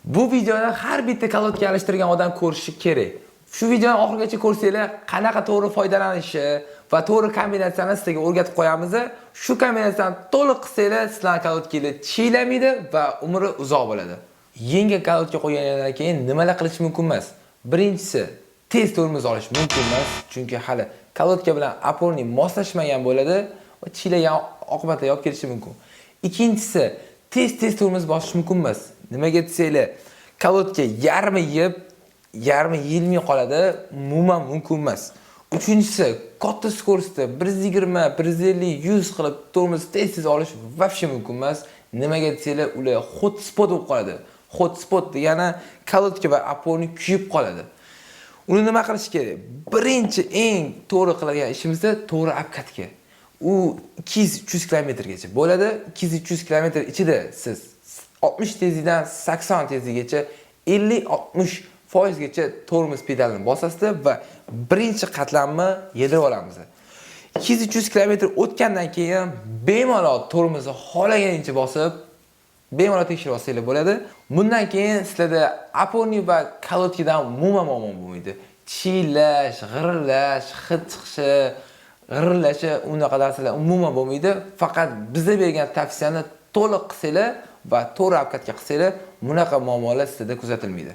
Bu videoni har bitta колодка alishtirgan odam ko'rishi kerak. Shu videoni oxirigacha ko'rsanglar, qanaqa to'g'ri foydalanishi va to'g'ri kombinatsiyani sizlarga o'rgatib qo'yamiz. Shu kombinatsiyani to'liq qilsanglar, sizlarning колодка nglar chiylamaydi va umri uzoq bo'ladi. Yangi колодка qo'ygandan keyin nimalar qilish mumkin emas? Birinchisi, tez tormoz olish mumkin emas, chunki hali колодка bilan опорник moslashmagan bo'ladi va chiylagan oqibatlarga olib kelishi mumkin. Ikkinchisi, tez-tez tormoz bosish mumkin emas. Nimaga desanglar, колодка yarmi yeb, yarmi yeyilmay qoladi, umuman mumkin emas. Uchinchisi, katta скорость da 120, 150, 100 qilib tormoz tez-tez olish вообще mumkin emas. Nimaga desanglar, ular hot spot bo'lib qoladi. Hot spot degani колодка va опорник kuyib qoladi. Uni nima qilish kerak? Birinchi eng to'g'ri qiladigan ishimizda to'g'ri обкатка. U 200-300 kilometrgacha bo'ladi. 200-300 kilometr ichida siz 60 tezlikdan 80 tezlikgacha, 50-60 foizgacha tormoz pedalini bosasizda va birinchi qatlamni yedirib olamiz. 200-300 kilometr o'tgandan keyin bemalol tormozni xohlaganingcha bosib, bemalol tekshirib olsanglar bo'ladi. Bundan keyin sizlarda опорник va колодка dan umuman muammo bo'lmaydi. Chillash, g'irillash, hid chiqishi, g'irillashi, unaqa narsalar umuman bo'lmaydi. Faqat biza bergan tavsiyani to'liq qilsanglar va to'g'ri обкатка qilsanglar, bunaqa muammolar sizlarda kuzatilmaydi.